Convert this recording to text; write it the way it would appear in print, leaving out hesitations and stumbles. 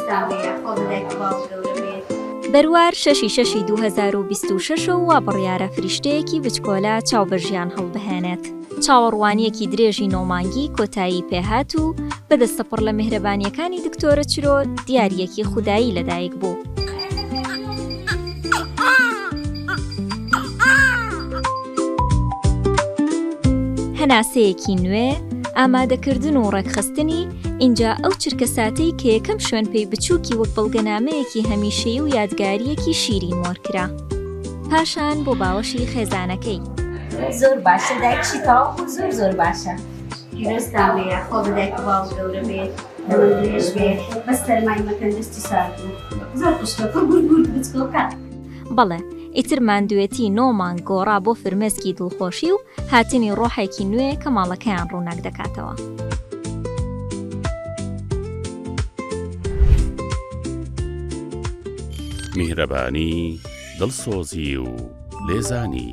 پیرۆزتان بێ یاخوا بە دایک و باوک گەورە بێ. بەروار شەشی شەشی 2026 و وا بڕیارە فریشتەیەکی بچکۆلە چاو بە ژیان هەڵبهێنێت. چاوەڕوانییەکی درێژی نۆ مانگی کۆتایی پێهات و بە دەستە پڕ لە میهرەبانییەکانی دکتۆرە چرۆ دیارییەکی خودایی لەدایک بوو. هەناسەیەکی نوێ، ئامادەکردن و ڕێکخستنی، ئینجا ئەو چرکەساتەی کە یەکەم شوێنپێی بچووکی وەک بەڵگەنامەیەکی هەمیشەیی و یادگارییەکی شیرین مۆرکرا. پاشان بۆ باوەشی خێزانەکەی. زۆر باشە دایکشی تەواو بوو زۆر زۆر باشە پیرۆزتان بێ یاخوا بە دایک و باوک گەورە بێ تەمەن درێژ بێ بەس سەرمای مەکەن دەستی سارد بوو زۆر خوشکە پڕ گورد گورد بچکۆکە. بەڵێ ئیتر ماندوێتی نۆ مانگ گۆڕا بۆ فرمێسکی دڵخۆشی و هاتنی ڕۆحێکی نوێ کە ماڵەکەیان ڕووناک دەکاتەوە. میهرەبانی، دڵسۆزی و لێزانی.